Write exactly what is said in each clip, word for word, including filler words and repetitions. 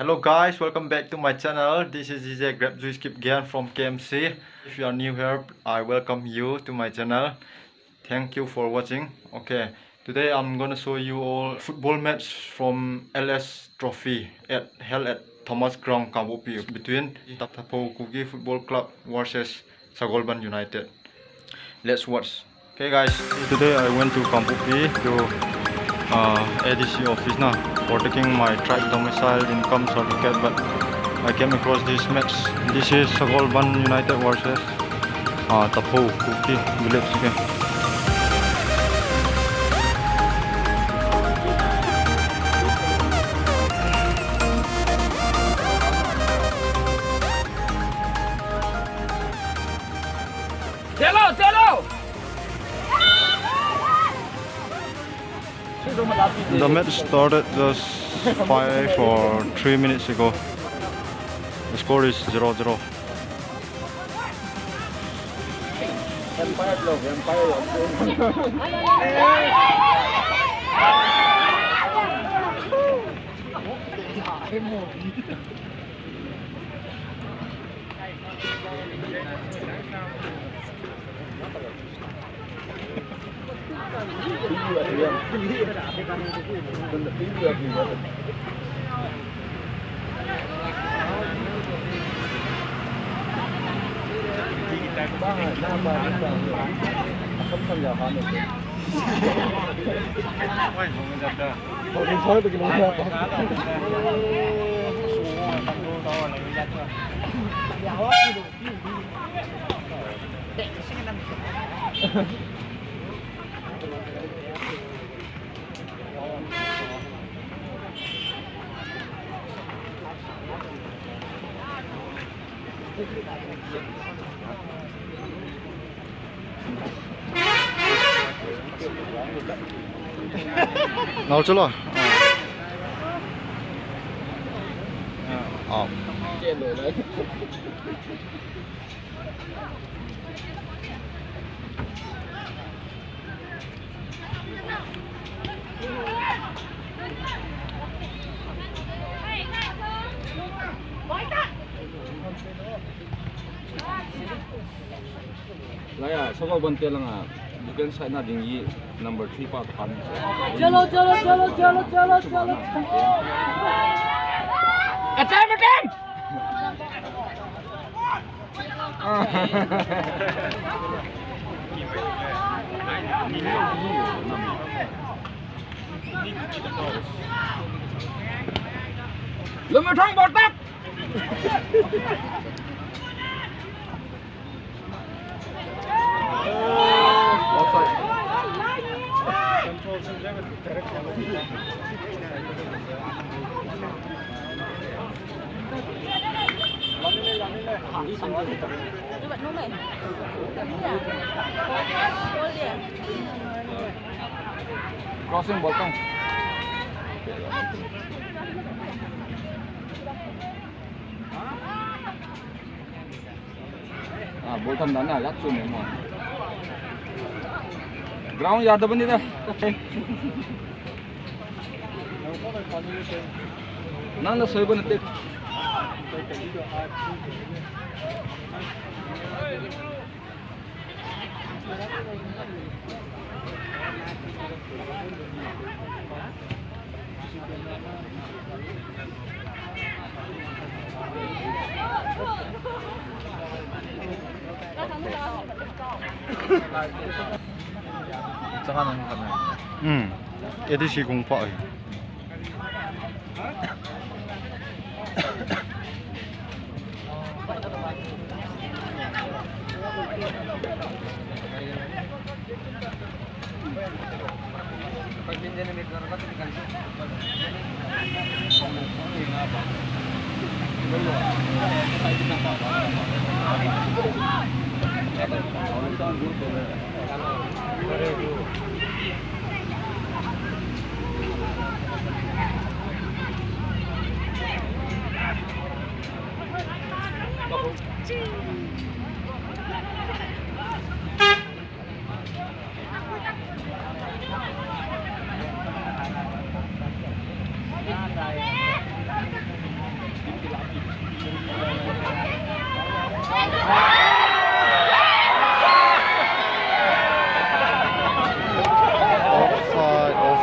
Hello guys, welcome back to my channel. This is D J Grab Juice Kipgen from K M C. If you are new here, I welcome you to my channel. Thank you for watching. Okay, today I'm gonna show you all football match from L S Trophy at, held at Thomas Ground, Kangpokpi, between Tapho Kuki Football Club versus Sagolband United. Let's watch. Okay guys, today I went to Kangpokpi to uh, A D C office na for taking my tribe domicile income certificate, but I came across this match. This is Sagolband United versus uh, Tapho Kuki village. Okay. Chalo, chalo! The match started just five or three minutes ago. The score is zero zero. Nau chalo. Ah. Laya, Sagolband te langa defense side na ding hi number three pa to kan. Chalo, chalo, chalo, chalo, chalo, chalo. Atem, atem! Lumuthang bol tah! Crossing bol tah. Ah, bol tham dan na, lat chu ne mo. Ground yadabani da. Nang na soi bana te. Hmm. A D C kong pa.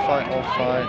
Offside, offside.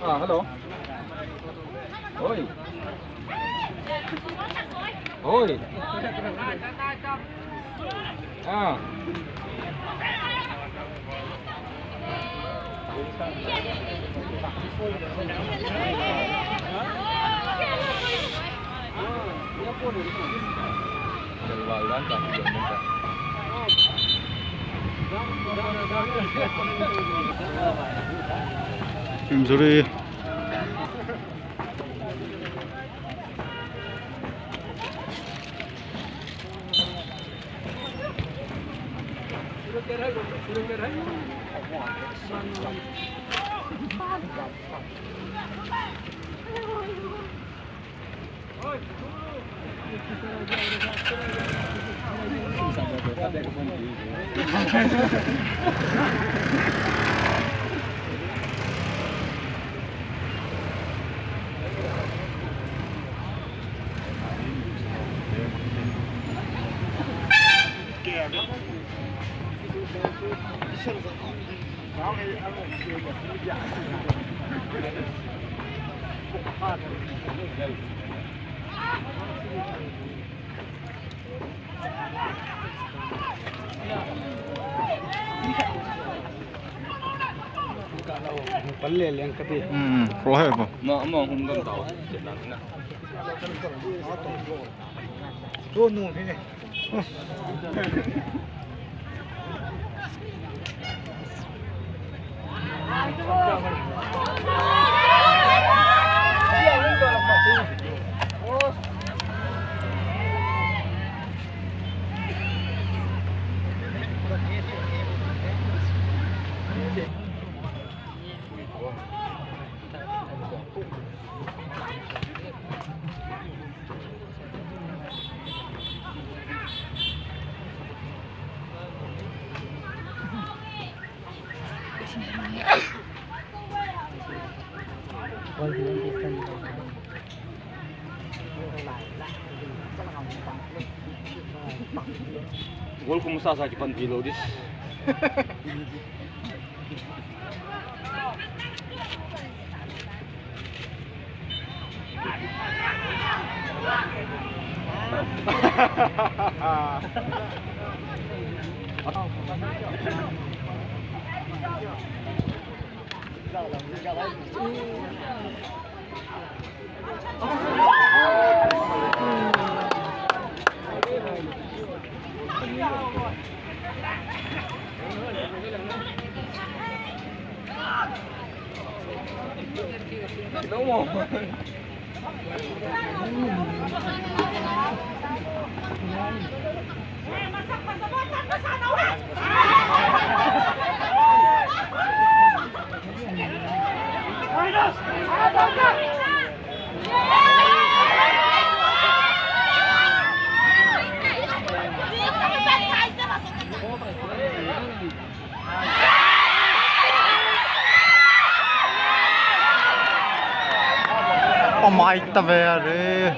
Ah, hello. Oi. Oi. Ah. Injury. Palle leng kati. Hmm, hmm. Pro hai pa. Ma, ma hum dam tao. Tu nu ni. Gol ko masa sa kipan bilo dis. Oh my, ta ve re.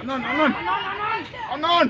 Anon, anon. Anon.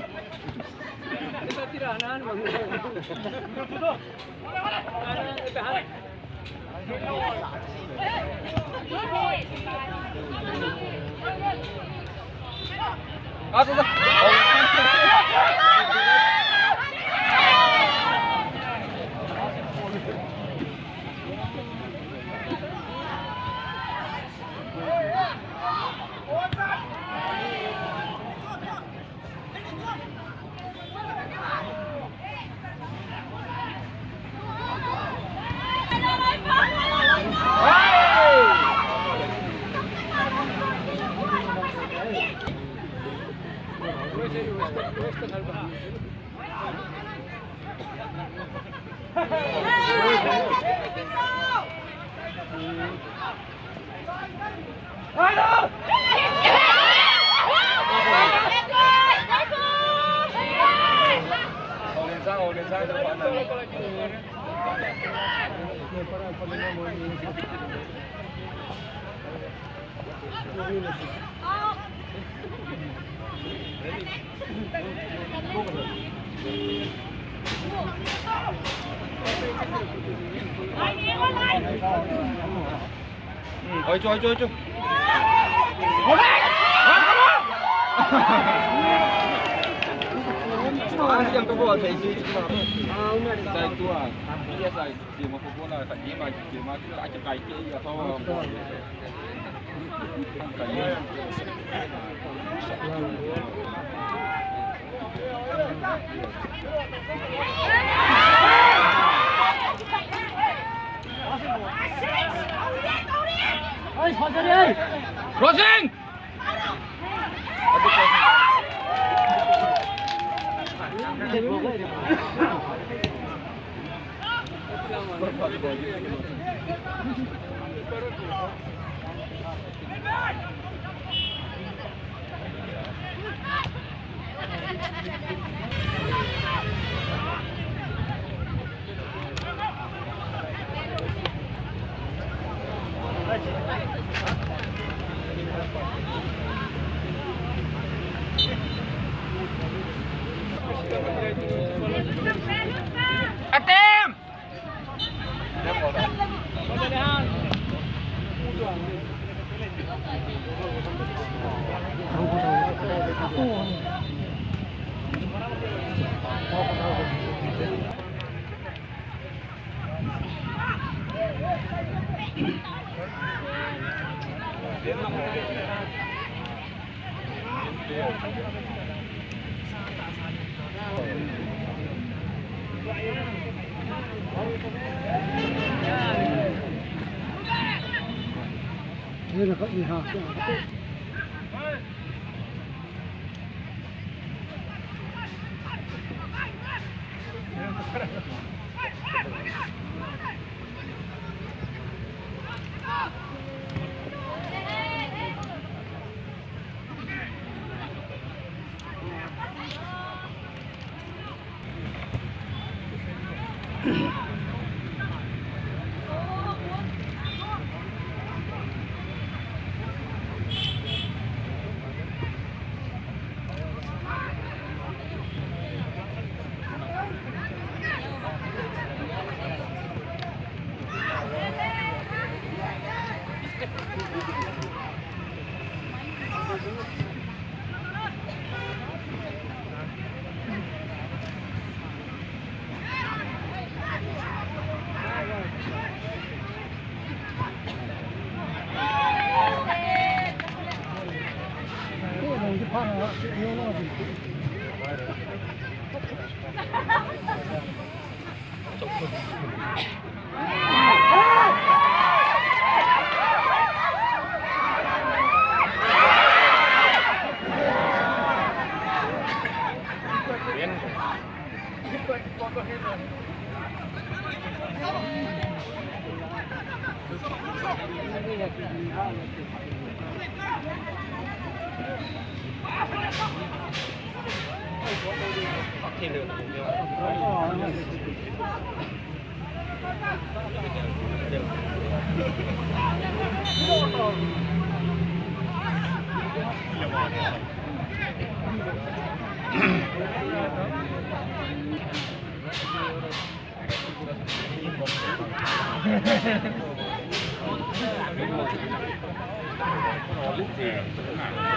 Oi, chu, oi, chu, oi, chu. Ang siyang tubo, ang sa isi. Sa ito, ah. Yes, I. Di mo po po na, sa di ma, di ma, sa di ma, di ma, di ma. Crossing! Atem!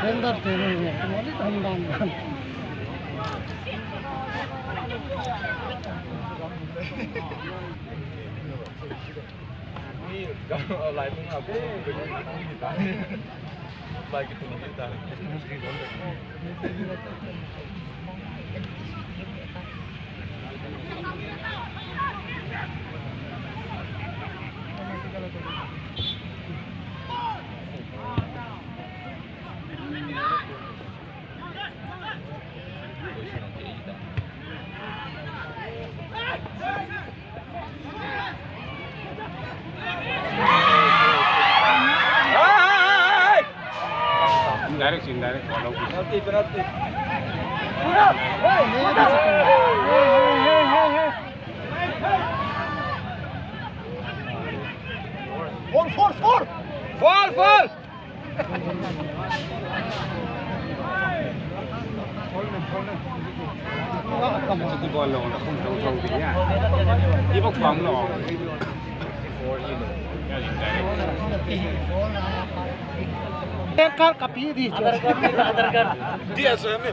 Standard te ne, tumali tandam. Ni, lai tung a ko. Lai kitung kita. Indirect, indirect, follow. Penalty, penalty. Foul, foul, foul! Foul, foul! Aadhaar card kape di chu. Aadhaar card, Aadhaar card. Di a sir me.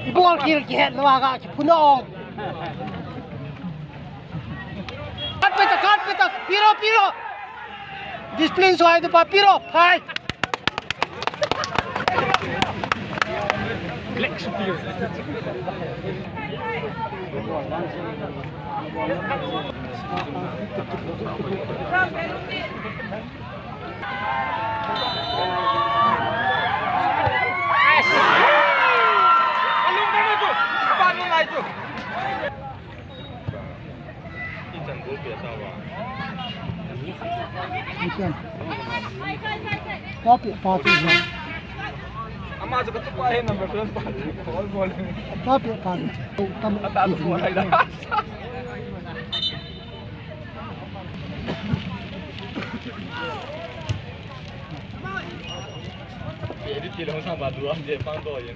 Ibol khel kihet lou a kakiphun o. Cut peta, cut peta, piro, piro. Discipline suai tu pa, piro, phai. Flex piro. Ikan. Papi, papi. Ama chu katupa he number seven pa. Ball, ball. Papi, papi. Tam. Ata tu ball hai da. Edit ti lo sang ba duan je pang to ye.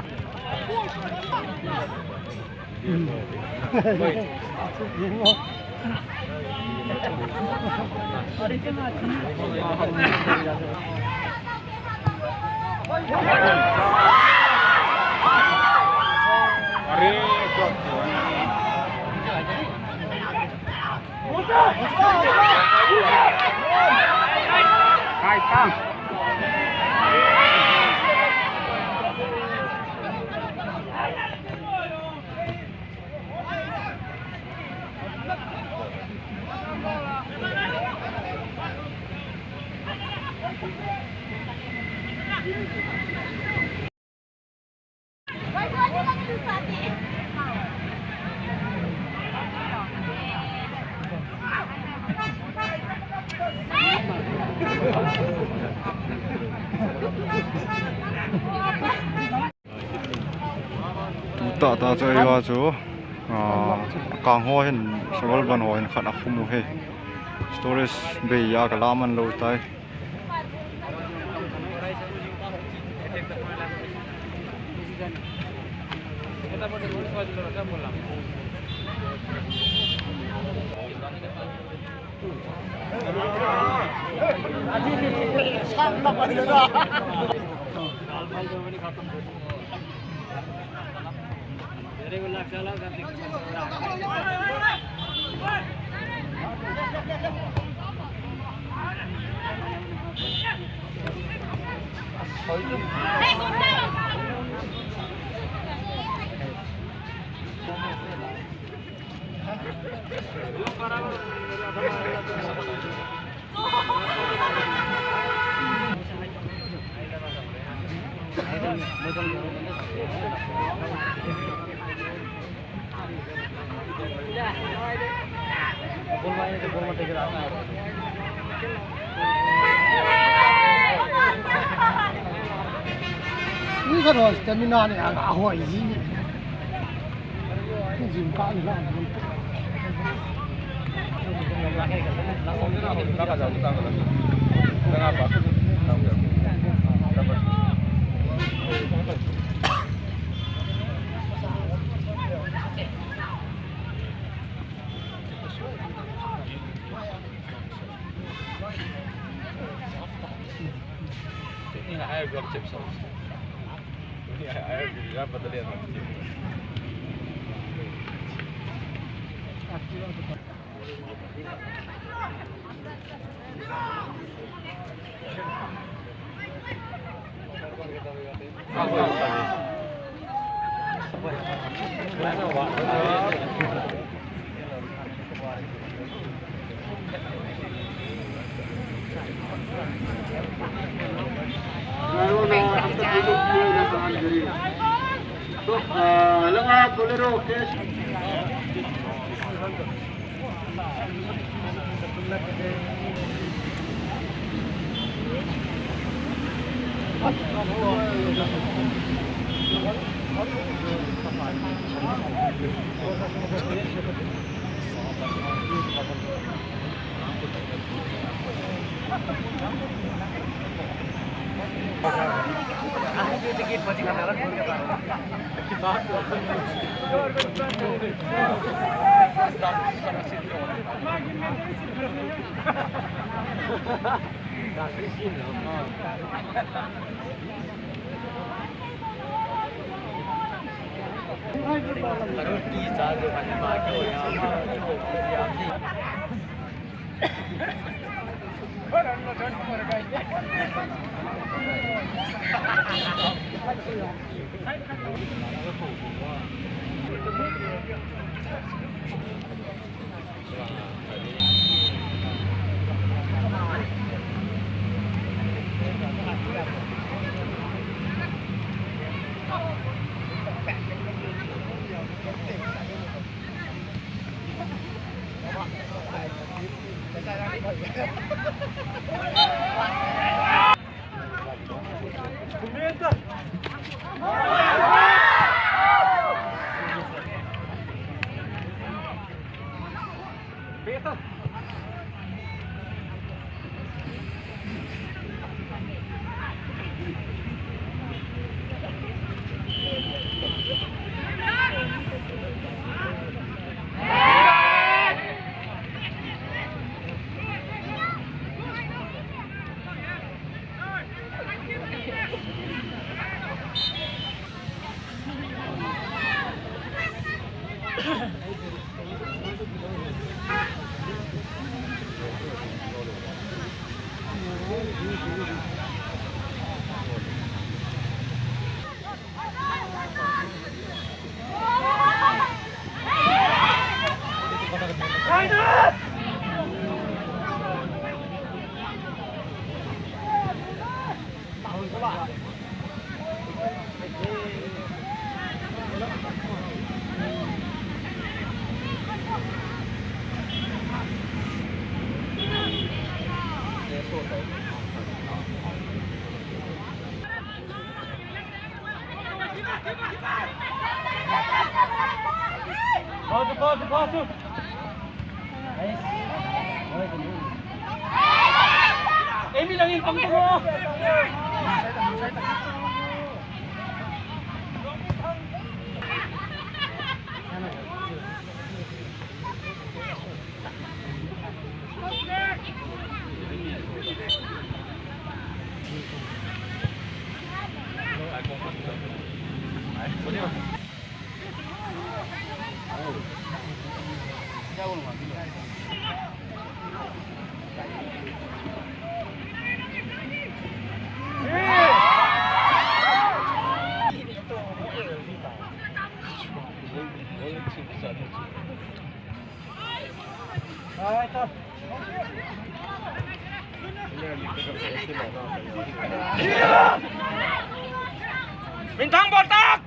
Tuta ta chu eiho chu, ah, kang ho hin, Sagol ban ho hin khat akhum u hi. Storage bei a kala man lou tai. Ni khat ho stamina ni a, ahoi ji. Jim ka ni la. Pasu, pasu, pasu. Emi lagi pang tu. Minthang bol tak!